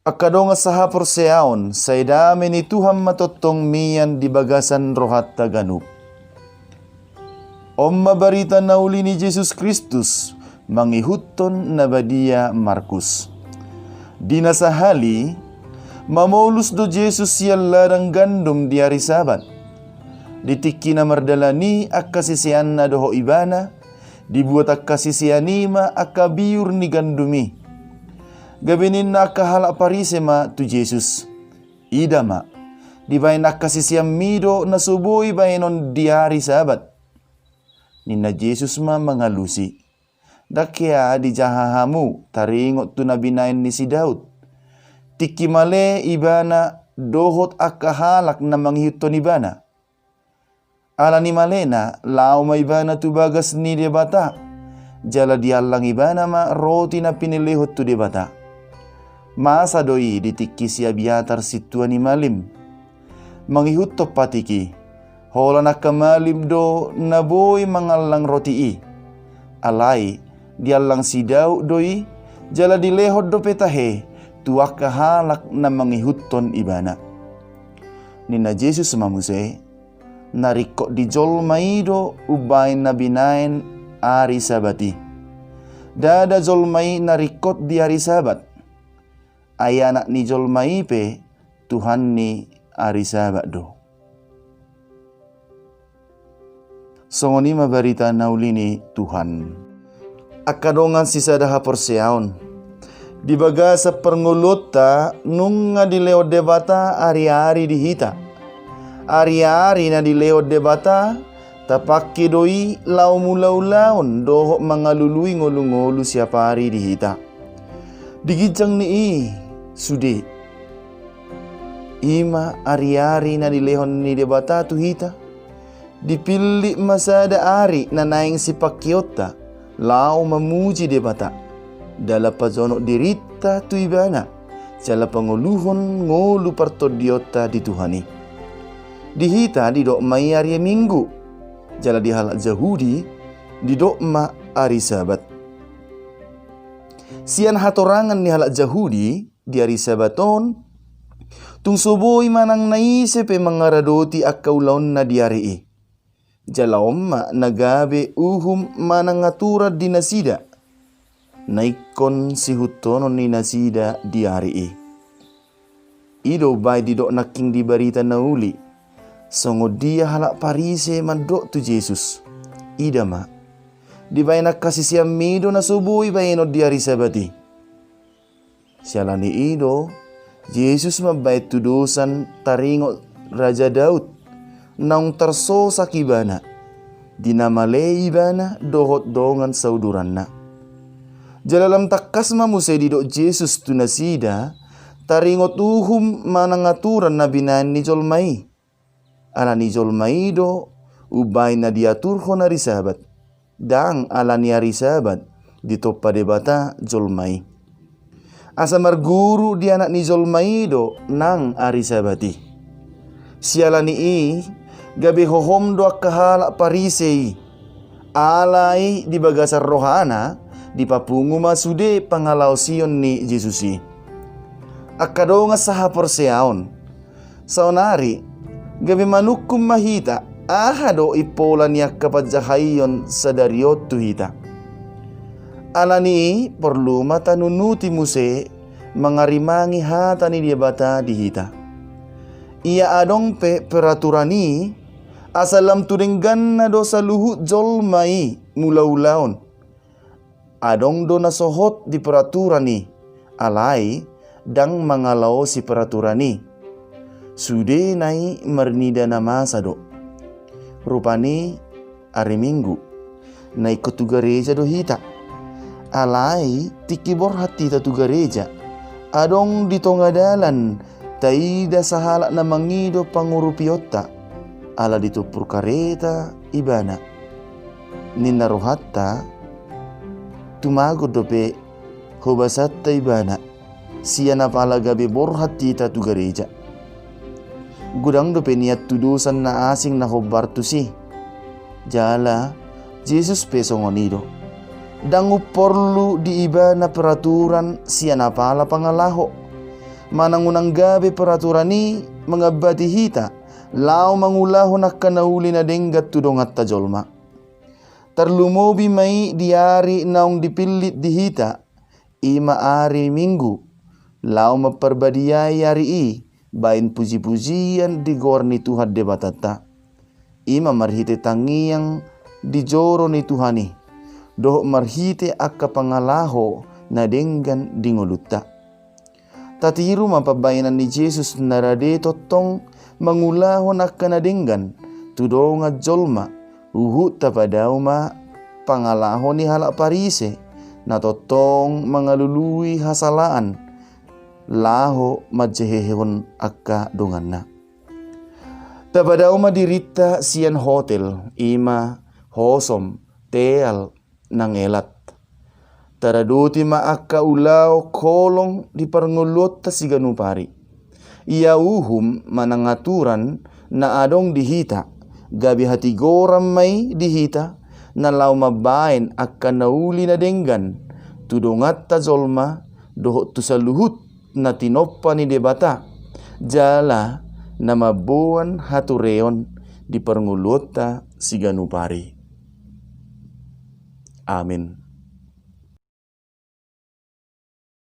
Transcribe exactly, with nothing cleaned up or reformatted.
Angka dongan sahaporseaon, sai dame ni Tuhan ma tongtong mian di bagasan rohanta ganup. On ma barita na uli ni Jesus Kristus mangihuthon na badia Markus. Di na sahali, mamolus do Jesus sian ladang gandum di ari Sabat. Di tingki na mardalan i angka siseanna dohot ibana, dibuat angka sisean i ma angka biur ni gandum i. Gabe ninna angka halak Parise ma tu Jesus: Ida ma, dibaen angka siseanmi do na so boi baenon di ari Sabat. Ninna Jesus ma mangalusi: Ndang hea dijaha hamu taringot tu na binaen ni si Daud. Tingki male ibana dohot angka halak na mangihuthon ibana. Ala ni malena, laho ma ibana tu bagas ni Debata, jala diallang ibana ma roti na pinelehon tu Debata. Masa do i di tingki si Abiatar sintua ni malim. Mangihuthon patik i, holan angka malim do na boi mangallang roti i. Alai, diallang si Daud do i, jala dilehon dope tahe tu angka halak na mangihuthon ibana. Ninna Jesus ma muse: Na ringkot di jolma i do umbaen na binaen ari Sabat i. Ndada jolma i na ringkot di ari Sabat. Ai Anak ni jolma i pe Tuhan ni ari Sabat do. Songon i ma barita na uli ni Tuhan. Angka dongan sisada haporseaon, di bagasan parngoluonta nunga dilehon Debata ari-ari di hita. Ari-ari na dilehon Debata, tapangke do i laho mangula ulaon dohot mangalului ngolu-ngolu siap ari di hita. Di ginjang ni i sude. I ma ari-ari na dilehon ni Debata tu hita. Dipillit ma sada ari na naeng sipangkeonta laho mamuji Debata, dalan pajonok dirinta tu Ibana, jala pangoluhon ngolu partondionta di Tuhan i. Di hita didok ma i ari Minggu, jala di halak Jahudi didok ma ari Sabat. Sian hatorangan ni halak Jahudi, di ari Sabat on, tung so boi manang na ise pe mangaradoti angka ulaonna di ari i. Jala on ma na gabe uhum manang aturan di nasida, na ingkon sihuthonon ni nasida di ari i. I do umbaen didok nangkin di barita na uli, songon dia halak Parise mandok tu Jesus: Ida ma, dibaen angka siseanmi do na so boi baenon di ari Sabat i. Siala ni i do, Jesus mambaen tudosan taringot Raja Daud, naung tarsosak ibana, di na male ibana dohot dongan sauduranna. Jala lam tangkas ma muse didok Jesus tu nasida, taringot uhum manang aturan na binaen ni jolma i. Ala ni jolma i do umbaen na diaturhon ari Sabat, ndang ala ni ari Sabat ditompa Debata jolma i. Asa marguru di Anak ni jolma i do nang ari Sabat i. Siala ni i, gabe hohom do angka halak Parise i. Alai di bagasan rohana, dipapungu ma sude pangalaosion ni Jesus i. Angka dongan sahaporseaon, saonari, gabe manungkun ma hita, aha do impola ni angka panjahaion sadari on tu hita. Ala ni i porlu ma tanunuti muse mangarimangi hata ni Debata di hita. Ia adong pe peraturan i, asa lam tu dengganna do saluhut jolma i mangula ulaon. Adong do na so hot di peraturan i, alai ndang mangalaosi peraturan i. Sudena i marnida na masa do. Rupani ari Minggu, na ingkon tu gareja do hita. Alai tingki borhat hita tu gareja, adong di tonga dalan taida sahalak na mangido pangurupionta, ala ditumpur kareta ibana. Ninna rohanta, tumagon dope hobasanta ibana, sian apala gabe borhat hita tu gareja. Godang dope nian tudosan na asing na hombar tusi. Jala Jesus pe songon i do. Ndang umporlu di ibana peraturan sian apala pangalaho. manang unang gabe peraturan i mangambati hita laho mangulahon angka na uli na denggan tu donganta jolma. Tarlumobi ma i di ari naung dipillit di hita, i ma ari Minggu, laho mamparbadiai ari i baen puji-pujian di goar ni Tuhan Debatanta. I ma marhite tangiang di joro ni Tuhan i, dohot marhite angka pangalaho na denggan di ngolunta. Tatiru ma pambahenan ni Jesus na rade tongtong mangulahon angka na denggan tu dongan jolma, huhut tapadao ma pangalaho ni halak Parise na tongtong mangalului hasalaan laho manjehehon angka donganna. Tapadao ma dirinta sian hotel, i ma hosom, teal, nang elat. Taradoti ma angka ulaon holong di parngoluonta siganup ari. Ia uhum manang aturan na adong di hita, gabe hatigoran ma i di hita, na laho mambaen angka na uli na denggan tu donganta jolma dohot tu saluhut na tinompa ni Debata, jala na mamboan hatureon di parngoluonta siganup ari. Amin.